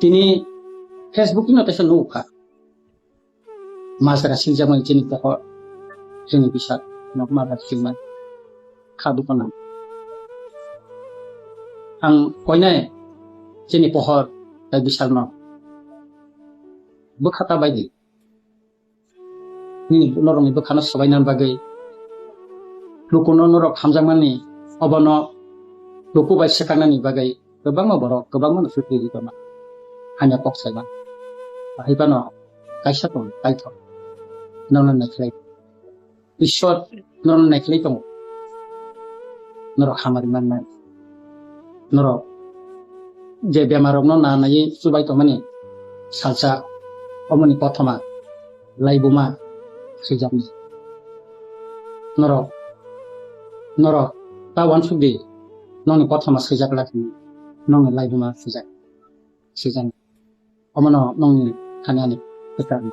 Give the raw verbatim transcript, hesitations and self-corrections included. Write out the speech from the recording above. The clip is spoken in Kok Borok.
Tini Facebook no teisa nukha. Majra swijak mani chini pohor, chini bisal, nok ma ba swijak mani. Kha dukha nang. Ang koinai chini pohor tei bisal no bwkha ta bai di. Nini norokni bwkhano swbainani bagwi, lukuno norok hamjakmani, obono luku bai swkaknani bagwi kwbangma borok kwbangma no sutwi ri tongma. Hamya kok saima. Ahai phano kaisa tong, kaithok. Norokno naikhlai. Ishwar norokno naikhlai tongo. Norok hamari mannai. Norok je bemarrokno na naiwi chubai tongmani salsa, omoni kothoma laibuma swijaknai. Norok, norok ta uansuk di, nokni kothoma swijak lakhi, nokni laibuma swijak, swijak. Omono nokni thani ani kwtal.